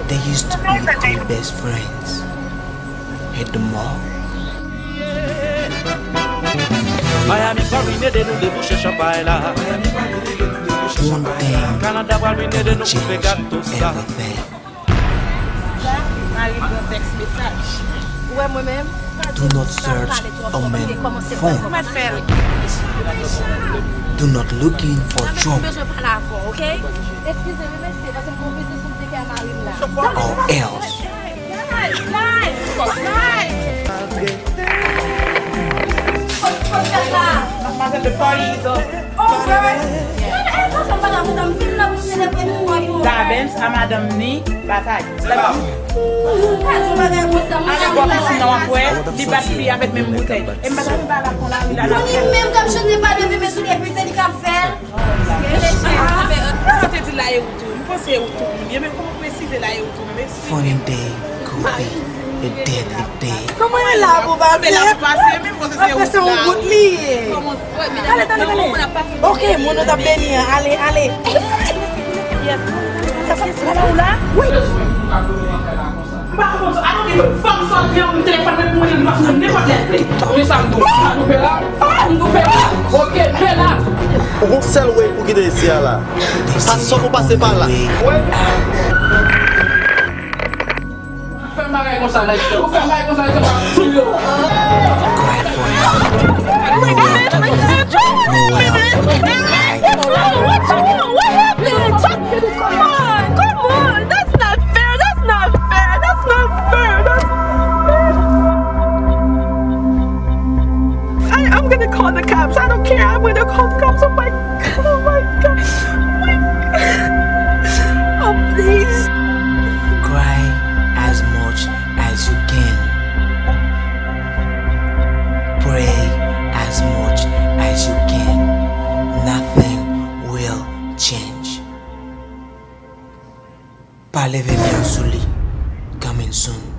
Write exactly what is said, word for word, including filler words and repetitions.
They used to be three best friends at the mall. Miami pa vin ede nou debouche chanpay la. One thing Kanada pral vin ede can nou koupe change gato sa. Everything. Mari m nan tèks mesaj. Ou wè mwen menm? Do not search a man phone. Kòman se l? Do not looking for Mwen trouble bezwen pale avè w, oke? Eskize m, mesye, paske m gon biznis pou m te fè a mari m la. or else. Guys, guys, guys. Kot, kot fèt la? Mademoiselle, the party is over. Over? Gade, e sa sa m pa la pou sa m fin la pou m selebre pou mwen pou. Davens a madanm ni batay. Gade yon bagay konsa, mwen Ann bò pisin nan w ap wè, li bat li avèk menm boutèy. E m pa ta vin ba la kon la wi la. Mwen menm k ap chante pa leve men sou li epi se li k ap fè l. Kòman te di la e ou tou? M panse e ou tou moun ye, men kòman presize la e ou tou menm? Eksplike. Funny day could be a deadly day. Kòman e la pou Fè la pase? pou pase, men m panse se ou Apre se yon la. bout li ye. Gade, tande, gade. Ok, moun nou t ap beni an. Ale, ale. Yes. Sa, sa, sa, sa, ou la? Wi. M pa konprann sa. Alò, gen fanm sòti an, m telefòn, men pou mwen, m pa nan nenpòt lè. Wi, sa m tou. Sa m tou fè la. Sa m tou fè la. Ok, m fè la. Ou gon sèl way pou kite isi a la. Sa sòk ou pase pa la. Fè m bagay konsa, nèg. Ou fè m bagay konsa, nèg, se pa sou yo. Cry for help. No way out of the night. No way out of the night. What happened? Come on, come on. That's not fair. That's not fair. That's not fair. That's not fair. I, I'm gonna call the cops. I don't care. I'm gonna call the cops. Oh my god. Oh my god. Oh my god. Oh, please. Cry as much as you can. Pray as much as you can. Nothing will change. Pa leve men w sou li. Coming soon.